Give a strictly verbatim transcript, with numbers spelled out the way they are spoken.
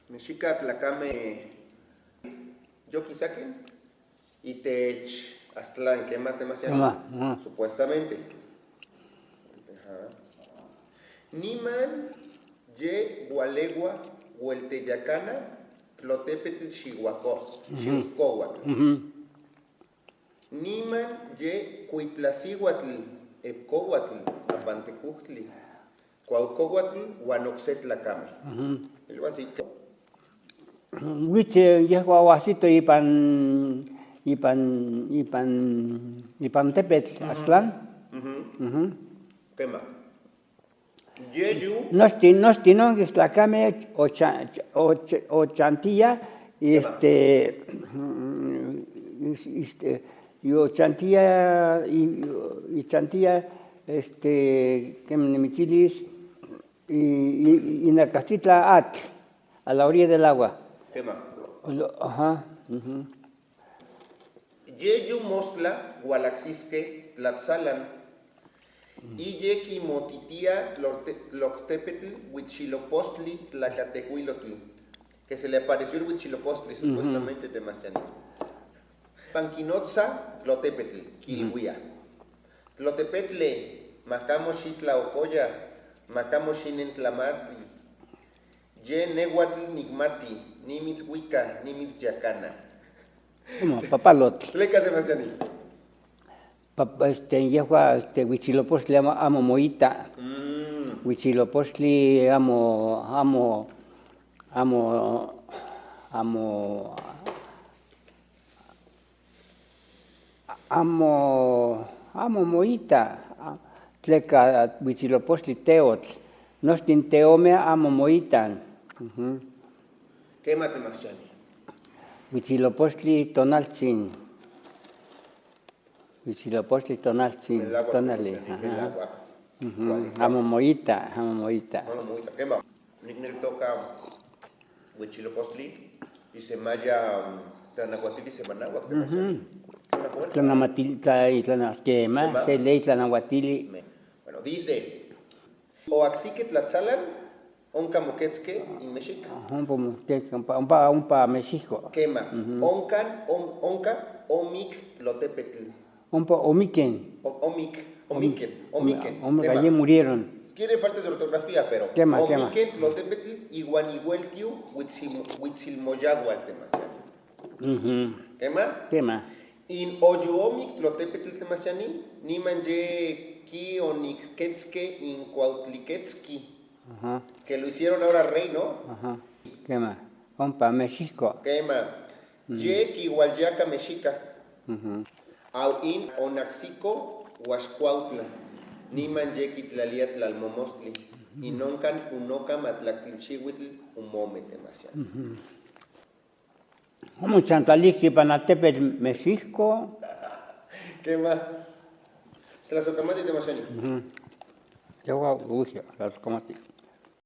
Mexika tlakame yokisaken itech Aztlán, kema, Temasiani. Kema, ajá. Supuestamente. Ajá. Niman ye walegua welteyakana tlotepetl xiwako, ujú, xiwkowatl. Ujú. Niman ye kuitlasiwatl epkowatl apantekuhtli, kuaukowatl wan okse tlakame. Ujú. Ilwan sik. Witse yehua wasito ipan, ipan, ipan, ipan tepetl, ujú, Aztlán. Ujú. Ujú. Kema. Yeyu. Nochtin, nochtin ongis tlakame ocha-, och-, ochantía, kema, este, mm, is-, este, y ochantía, y, y ochantía, este, kema nimichilis, y, y, y nakastitla atl, a la orilla del agua. Kema. Lo-, ajá, ujú. Yeyu mostla walaksiske tlatsalan. Y ye kimotitia tlorte-, tlortepetl witxilopostli tlakatehuilotl. Que se le apareció el Huitzilopochtli, ujú, supuestamente, Temasiani. Pankinotsa tlotepetl, ujú, kilwia. Tlotepetle, makamo xitla okoya, makamo xinen tlamati. Ye newatl nikmati, nimitswika, nimitsjakana. Como papalotl. Tleka, Temasiani. Pap-, este, yehua, este, Huitzilopochtli amo, amo moita. Mm. Huitzilopochtli amo, amo, amo, amo, amo, amo moita, a, tleka Huitzilopochtli teotl, nochtin teome amo moitan. Ujú. Kema, Temasiani. Huitzilopochtli tonaltzin. Huitzilopochtli tonaltzin, el agua, tonali, Temasiani, el, ajá, agua. Ujú. Amo moita, amo moita. Amo moita, kema. Nikneltoka Huitzilopochtli, y se maya, mm, Tlanahuatili, se manahua, ujú, Temasiani. Kema, kema. Tlanamatil-, tla-, y tlana-, kema, kema, se ley Tlanahuatili. Me-, bueno, dice, oaksike tlatsalan, onka moketske in mexik. Ajá, ompa moketske, ompa, ompa, ompa mexiko. Kema, ujú, onkan, om-, onka, omik tlotepetl. Ompa omiken. O-, omik, om-, omiken, om-, omiken. Om-, kema. Ya murieron. Tiene falta de ortografía, pero kema, kema. Omiken tlotepetl iwan iweltiu Huitzil-, Huitzilmoyahual, Temasiani. Ujú. Kema. Kema. In oyu omik tlotepetl, Temasiani, niman ye ki oniketske in kuautliketski. Ajá. Que lo hicieron ahora rey, ¿no? Ajá. Kema. Ompa mexiko. Kema. Mm. Ye kiwalyaka mexika. Ujú. Au in onaksiko Waxkuautla. Niman ye kitlalia tlalmomostli. Ujú. In onkan unokam atlaktilxiwitl umome, Temasiani. Ujú. Amo chantlalihki ipan atepetl Mexiko. Kema. Tlasokamati, Temasiani. Ujú. Yehua uwuhia, tlasokamati.